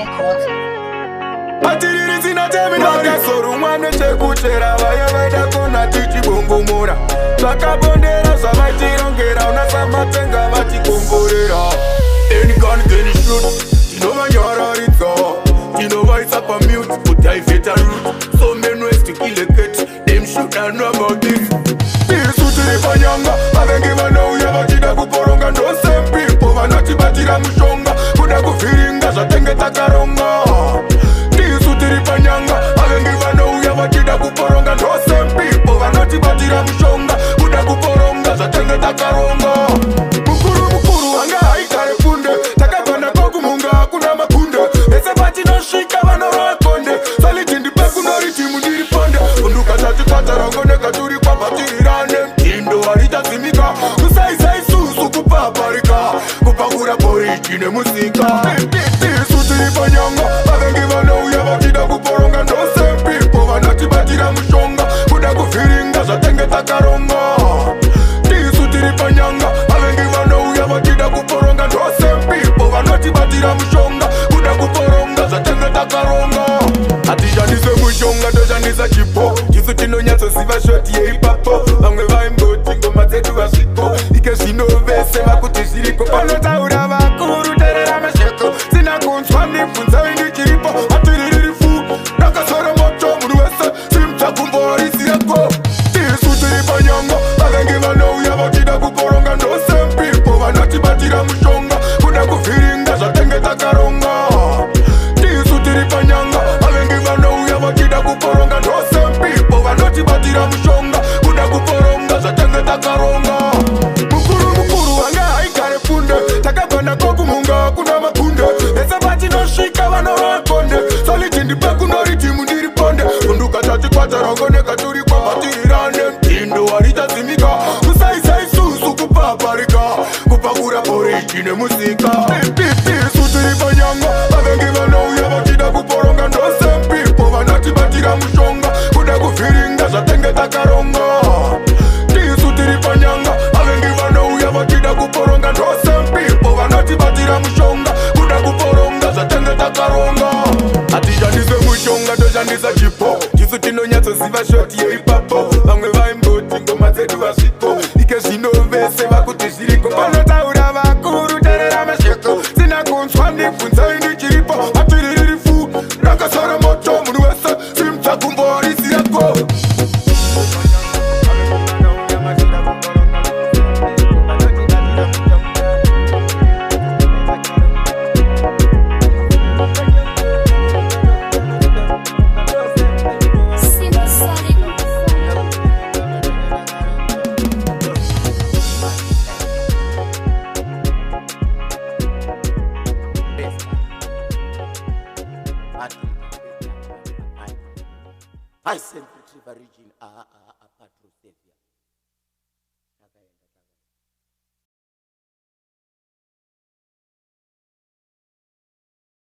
Records. Vakasorumwa nechekuchera, vaya vaida kona tichibongomora, zvakabondera zvavaitirongera, unasamatenga vatikomborera. Any gun can shoot, tinovanyararidza, tinovaisa pamute kudivert route. So many ways to kill a cat, them should not know about this. Isu tiri panyanga, vavengi vanouya vachida kuporonga. Ndo same people vanotibatira mushonga, kuda kuvhiringa zvatenge takaronga. Tisu tiri panyanga, vavengi vanouya vachida kuporonga. Ndo same people vanotibatira mushonga, kuda kuporonga zvatenge takaronga. Mukuru mukuru anga haigare funde, takabva nako kumunga hakuna makunde. Ese patinosvika vanorova konde, saliti ndipe kunoritimu ndiri ponde. Unduka tatikwatarangoneka turi kwabatirirane, mtindo harichadzimika, kusaisa isusu kupaparika, kupakura poriji nemusika. Tisu tiri panyanga, vavengi vanouya vachida kuporonga. Ndo same people vanotibatira mushonga, kuda kuvhiringa zvatenge takaronga. Tisu tiri panyanga, vavengi vanouya vachida kuporonga. Ndo same people vanotibatira mushonga, kuda kuporonga zvatenge takaronga. Hatishandise mushonga, toshandisa chipo. Chisu tinonyatsoziva shoti yeipapo. Vamwe vaimboti ngoma dzedu vasviko, ike zvino vese vakuti zviriko. Panotaura vakuru terera mashoko, sina kunzwa mibvunzo indichiripo. Hatiriririfu rakasora moto, munhu wese simudza gumbo risireko. Tisu tiri panyanga, vavengi vanouya vachida kuporonga. Ndo same people vanotibatira mushonga, kuda kuvhiringa zvatenge takaronga. Tisu tiri panyanga, vavengi vanouya vachida kuporonga. Ndo same people vanotibatira mushonga, kuda kuporonga zvatenge takaronga. Mukuru mukuru anga haigare funde, takabva nako kumunga hakuna makunde. Ese patinosvika vanorova konde, saliti ndipe kunoritimu ndiri ponde. Unduka tatikwatarangoneka turi kwabatirirane, mtindo harichadzimika, kusaisa isusu kupaparika, kupakura poriji nemusika. Tisu tiri panyanga, vavengi vanouya vachida kuporonga. Ndo same people vanotibatira mushonga, kuda kuvhiringa zvatenge takaronga. Tisu tiri panyanga, vavengi vanouya vachida kuporonga. Ndo same people vanotibatira mushonga, kuda kuporonga zvatenge takaronga. Hatishandise mushonga, toshandisa chipo. Chisu tinonyatsoziva shoti yeipapo. Vamwe vaimboti ngoma dzedu vasviko, ike zvino vese vakuti zviriko. Panotaura vakuru terera mashoko, sina kunzwa mibvunzo indichiripo. Hatiriririfu rakasara moto, munhu wese simudza gumbo risireko. Simsonic. I sent Retriever region. Ah, ah.